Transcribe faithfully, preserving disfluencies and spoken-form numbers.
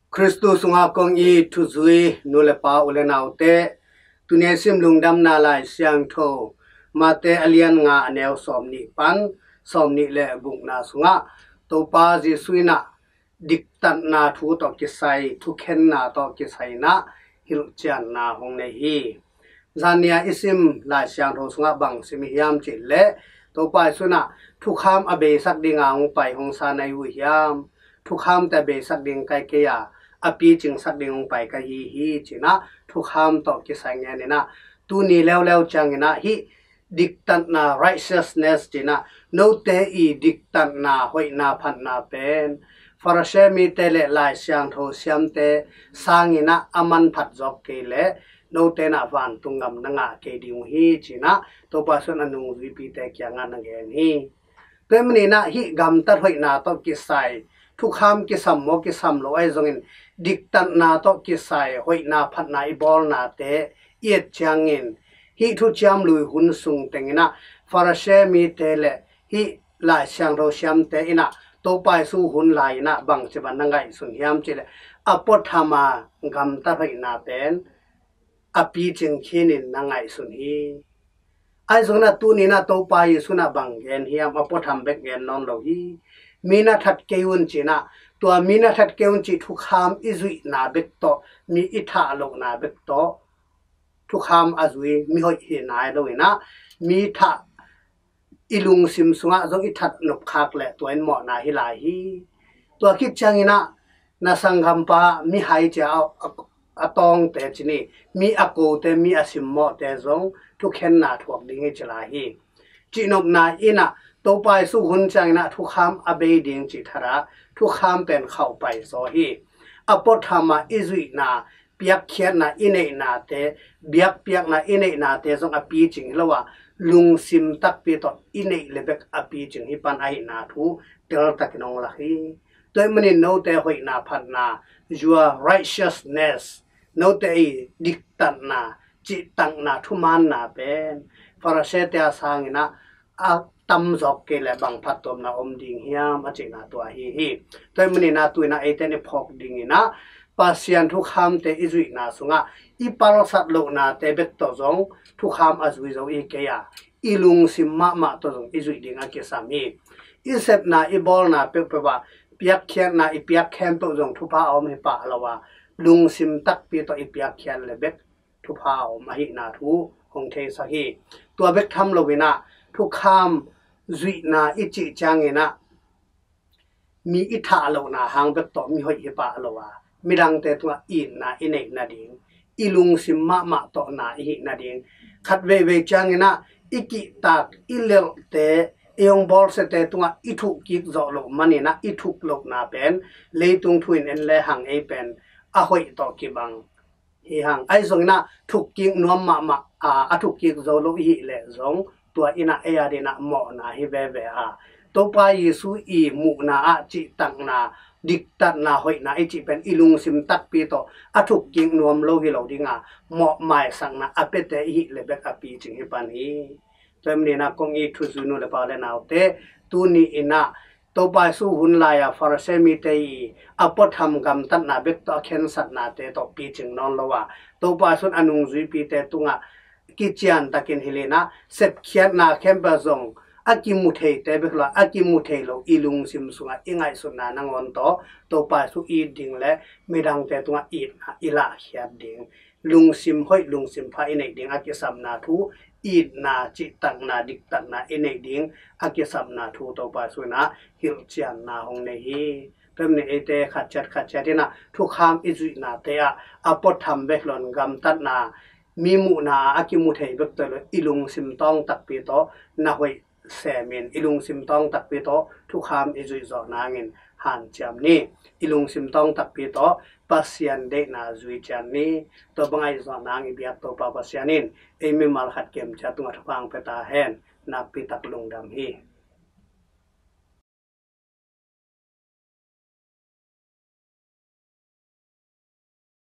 Khristu sungah kong it thuzui nu le pa, u le naute, tuni a i sim Lungdamna Lai Siangtho Mate a lian nga, a neu sawmnih pan sawmnih le gukna sungah Topa Jesuh in ah diktatna thu tawh kisai, thukhenna tawh kisai in ah hilhcianna hong nei hi. Zan ni a i sim Lai Siangtho sungah bang sim i hiam cih leh, Topa Jesuh in ah thukham a beisak dinga hong pai hong sa na hi uh hiam? Thukhamte a beisak ding kai kei a, a picingsak ding hong pai ka hi hi, ci-in ah thukham tawh kisai ngen in ah, tuni leuleu ciangin ah hih diktatna, righteousness, ci-in ah note i diktatna, hoihna, phatna pen Pharisee mite le Lai Siangtho siamte sangin ah a manphat zawk kei leh note in ah vantung gam na ngah kei ding uh hi, ci-in ah Topa Jesuh in a nungzuipite kiangah na gen hi. Tua ahih manin ah hih gamtat hoihna tawh kisai, thukham kisam maw kisam lo ahi zongin, diktatna tawh kisai hoihna phatna i bawlnate i et ciangin, hih thuciam lui hun sung tengin ah Pharisee mite le hih Lai Siangtho siamte in ah Topa Jesuh hun lai-in ah bangci bang na ngaihsun hiam cih leh, a puatham a gamtat hoihna pen a picing khinin na ngaihsun hi. Ahi zongin ah tuni in ah Topa Jesuh in ah bang gen hiam? A puatham bek gen nawn lo hi. Mi na that kei un, ci-in ah, tua mi na that kei un cih thukham i zuihna bek tawh, mi i thah lohna bek tawh thukham a zui mi hoih hi nai lo-in ah, mi thah, i lungsim sungah zong i that nop khak leh tua in mawhna hi lai hi. Tua khit ciangin ah na sanggampa mihai ci-a a, a, a tawngte ci ni, mi a kote, mi a simmawhte zong thukhenna thuak ding hi ci lai hi. Cihnopna in ah Topa Jesuh hun ciangin ah thukham a bei ding cih that a, thukham pen khauhpai zaw hi. A puatham a i zuihna, piakkhiatna i neihnate, biakpiakna i neihnate zong a picing hi lo a, lungsim takpi tawh i neih le bek a picing hi pan ahihna thu teltakin hong lak hi. Tua ahih manin note hoihna phatna, your righteousness, note i diktatna, cihtakna, thumaanna pen Pharisee-te a sangin ah a tamzawk kei leh bang phattuamna om ding hiam, a cihna tua ahi hi. Tua ahih manin ah tu-in ah eite in i phawk dingin ah Pasian thukhamte i zuihna sungah i palsat lohnate bek tawh zong thukham a zui zo i hi kei a, i lungsim mahmah tawh zong i zuih ding a kisam hi. I sepna, i bawlna peuhpeuh ah piakkhiatna i piak khempeuh zong thupha a om hi pah lo a, lungsim takpi tawh i piakkhiat le bek thupha a om ahihna thu hong theisak hi. Tua bek tham lo-in ah thukham zuihna i cih ciangin ah mi i thah lohna hang bek tawh mi hoih hi pah lo a, midangte tungah itna i neih nading, i lungsim mahmah tawh na i hih nading, khat veivei ciangin ah i kihtak, i lelhte, i hong bawlsiate tungah i thukkik zawh loh manin ah i thuk lohna pen leitung thu in en le hang ei pen a hoih tawh kibang hi hang. Ahi zongin ah thukkik nuam mahmah a, a thukkik zo lo i hih leh zong tua in ah ei adingin ah mawhna hi veve a, Topa Jesuh i muhna ah cihtakna, diktatna, hoihna i cih pen i lungsim takpi tawh a thukkik nuam lo hi lo ding a, mawh maisakna a piate i hih le bek a picing hi pan hi. Tua ahih manin ah kong it thuzui nu le pa le naute, tuni in ah Topa Jesuh hun lai-a Pharisee mite i a puatham gamtatna bek tawh a khensatnate tawh picing nawn lo a, Topa Jesuh in a nungzuipite tungah kician takin hilh in ah, sepkhiatna khempeuh zong a kimu theite bek lo a, a kimu thei lo i lungsim sungah i ngaihsutna nangawn tawh Topa Jesuh it ding le midangte tungah itna i lahkhiat ding, lungsim hoih, lungsim pha i neih ding a kisapna thu, itna, cihtakna, diktatna i neih ding a kisapna thu Topa Jesuh in ah hilhcianna hong nei hi. Tua ahih manin eite khatciat khatciat in ah thukham i zuihnate ah a puatham bek lo-in gamtatna, mi muhna a kimu thei bek tawh lo, i lungsim tawng takpi tawh na hoih semin, i lungsim tawng takpi tawh thukham i zuih zawh nangin hanciam ni. I lungsim tawng takpi tawh Pasian deihna zui ciat ni. Tua bang a i zuih zawh nang i biak Topa Pasian in ei mimal khat kemciat tungah thupha hong pia ta hen. Nakpi tak lungdam hi.